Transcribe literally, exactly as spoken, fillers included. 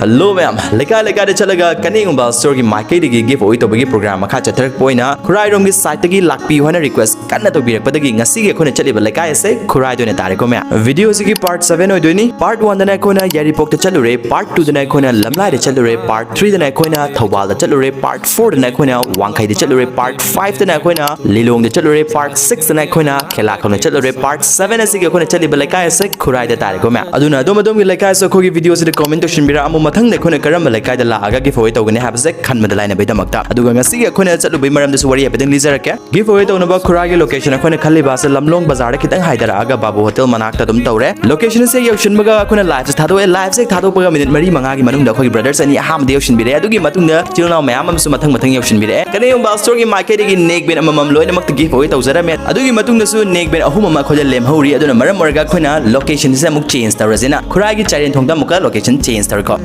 Hello ꯃꯌꯥꯝ, ꯂꯩꯀꯥꯏ ꯂꯩꯀꯥꯏꯗ ꯆꯠꯂꯒ ꯀꯅꯦꯒꯨꯝꯕ ꯁ꯭ꯇꯣꯔꯒꯤ ꯃꯥꯏꯀꯩꯗꯒꯤ ꯒꯤꯐ ꯑꯋꯦ ꯇꯧꯕꯒꯤ ꯄ꯭ꯔꯣꯒ꯭ꯔꯥꯝ ꯃꯈꯥ ꯆꯠꯊꯔꯛꯄ ꯑꯣꯏꯅ ꯈꯨꯔꯥꯏꯔꯣꯝꯒꯤ ꯁꯥꯏꯠꯇꯒꯤ ꯂꯥꯛꯄꯤꯌꯨ ꯍꯥꯏꯅ ꯔꯤꯀ꯭ꯋꯦꯁ ꯀꯟꯅ ꯇꯧꯕꯤꯔꯛꯄꯗꯒꯤ ꯉꯁꯤꯒꯤ ꯑꯩꯈꯣꯏꯅ ꯆꯠꯂꯤꯕ ꯂꯩꯀꯥꯏ ꯑꯁꯦ ꯈꯨꯔꯥꯏꯗ ꯑꯣꯏꯅ ꯇꯥꯔꯦꯀꯣ ꯃꯌꯥꯝ꯫ ꯚꯤꯗꯤꯑꯣꯁꯤꯒꯤ ꯄꯥꯔꯠ ꯁꯚꯦꯟ ꯑꯣꯏꯗꯣꯏꯅꯤ꯫ ꯄꯥꯔꯠ ꯋꯥꯟꯗꯅ ꯑꯩꯈꯣꯏꯅ ꯌꯥꯏꯔꯤꯄꯣꯛꯇ ꯆꯠꯂꯨꯔꯦ, ꯄꯥꯔꯠ ꯇꯨꯗꯅ ꯑꯩꯈꯣꯏꯅ ꯂꯝꯂꯥꯏꯗ ꯆꯠꯂꯨꯔꯦ, ꯄꯥꯔꯠ ꯊ꯭ꯔꯤꯗꯅ ꯑꯩꯈꯣꯏꯅ ꯊꯧꯕꯥꯜꯗ ꯆꯠꯂꯨꯔꯦ, ꯄꯥꯔꯠ ꯐꯣꯔꯗꯅ ꯑꯩꯈꯣꯏꯅ ꯋꯥꯡꯈꯩꯗ ꯆꯠꯂꯨꯔꯦ, ꯄꯥꯔꯠ ꯐꯥꯏꯚꯇꯅ ꯑꯩꯈꯣꯏꯅ ꯂꯤꯂꯣꯡꯗ ꯆꯠꯂꯨꯔꯦ, ꯄꯥꯔꯠ ꯁꯤꯛꯁꯇꯅ ꯑꯩꯈꯣꯏꯅ ꯈꯦꯂꯥꯈꯣꯡꯗ ꯆꯠꯂꯨꯔꯦ, ꯄꯥꯔꯠ ꯁꯚꯦꯟ ꯑꯁꯤꯒꯤ ꯑꯩꯈꯣꯏꯅ ꯆꯠꯂꯤꯕ ꯂꯩꯀꯥꯏ ꯑꯁꯦ ꯈꯨꯔꯥꯏꯗ ꯇꯥꯔꯦꯀꯣ ꯃꯌꯥꯝ꯫ ꯑꯗꯨꯅ ꯑꯗꯣꯝ ꯑꯗꯣꯝꯒꯤ ꯂꯩꯀꯥꯏꯁꯨ ꯑꯩꯈꯣꯏꯒꯤ ꯚꯤꯗꯤꯑꯣꯁꯤꯗ ꯀꯃꯦꯟ ꯇꯧꯁꯤꯟꯕꯤꯔꯛꯑꯝꯃꯨ, ꯃꯊꯪꯗ ꯑꯩꯈꯣꯏꯅ ꯀꯔꯝꯕ ꯂꯩꯀꯥꯏꯗ ꯂꯥꯛꯑꯒ ꯒꯤꯐ ꯑꯋꯦ ꯇꯧꯒꯅꯤ ꯍꯥꯏꯕꯁꯦ ꯈꯟꯕꯗ ꯂꯥꯏꯅꯕꯒꯤꯗꯃꯛꯇ꯫ ꯑꯗꯨꯒ ꯉꯁꯤꯒꯤ ꯑꯩꯈꯣꯏꯅ ꯆꯠꯂꯨꯕꯒꯤ ꯃꯔꯝꯗꯁꯨ ꯋꯥꯔꯤ ꯍꯥꯏꯐꯦꯠꯇꯪ ꯂꯤꯖꯔꯛꯀꯦ꯫ ꯒꯤꯐ ꯑꯋꯦ ꯇꯧꯅꯕ ꯈꯨꯔꯥꯏꯒꯤ ꯂꯣꯀꯦꯁꯟ ꯑꯩꯈꯣꯏꯅ ꯈꯜꯂꯤꯕ ꯑꯁꯦ ꯂꯝꯂꯣꯡ ꯕꯖꯥꯔꯗ ꯈꯤꯇꯪ ꯍꯥꯏꯊꯔꯛꯑꯒ ꯕꯥꯕꯨ ꯍꯣꯇꯦꯜ ꯃꯅꯥꯛꯇ ꯑꯗꯨꯝ ꯇꯧꯔꯦ꯫ ꯂꯣꯀꯦꯁꯟ ꯑꯁꯦ ꯌꯧꯁꯤꯟꯕꯒ ꯑꯩꯈꯣꯏꯅ ꯂꯥꯏꯐꯁꯦ ꯊꯥꯗꯣꯛꯑꯦ꯫ ꯂꯥꯏꯐꯁꯦ ꯊꯥꯗꯣꯛꯄꯒ ꯃꯤꯅꯤꯠ ꯃꯔꯤ ꯃꯉꯥꯒꯤ ꯃꯅꯨꯡꯗ ꯑꯩꯈꯣꯏꯒꯤ ꯕ꯭ꯔꯗꯔꯁ ꯑꯅꯤ ꯑꯍꯥꯟꯕꯗ ꯌꯧꯁꯤꯟꯕꯤꯔꯛꯑꯦ꯫ ꯑꯗꯨꯒꯤ ꯃꯇꯨꯡꯗ ꯏꯆꯤꯜ ꯏꯅꯥꯎ ꯃꯌꯥꯝ ꯑꯃꯁꯨ ꯃꯊꯪ ꯃꯊꯪ ꯌꯧꯁꯤꯟꯕꯤꯔꯛꯑꯦ꯫ ꯀꯅꯦꯒꯨꯝꯕ ꯁ꯭ꯇꯣꯔꯒꯤ ꯃꯥꯏꯀꯩꯗꯒꯤ ꯅꯦꯛ ꯕꯦꯟ ꯑꯃꯃꯝ ꯂꯣꯏꯅꯃꯛꯇ ꯒꯤꯐ ꯑꯋꯦ ꯇꯧꯖꯔꯝꯃꯦ꯫ ꯑꯗꯨꯒꯤ ꯃꯇꯨꯡꯗꯁꯨ ꯅꯦꯛ ꯕꯦꯟ ꯑꯍꯨꯝ ꯑꯃ ꯑꯩꯈꯣꯏꯗ ꯂꯦꯝꯍꯧꯔꯤ꯫ ꯑꯗꯨꯅ ꯃꯔꯝ ꯑꯣꯏꯔꯒ ꯑꯩꯈꯣꯏꯅ ꯂꯣꯀꯦꯁꯟꯁꯦ ꯑꯃꯨꯛ ꯆꯦꯟꯖ ꯇꯧꯔꯁꯤꯅ ꯈꯨꯔꯥꯏꯒꯤ ꯆꯥꯏꯔꯦꯟ ꯊꯣꯡꯗ ꯑꯃꯨꯛꯀ ꯂꯣꯀꯦꯁꯟ ꯆꯦꯟꯖ ꯇꯧꯔꯦꯀꯣ꯫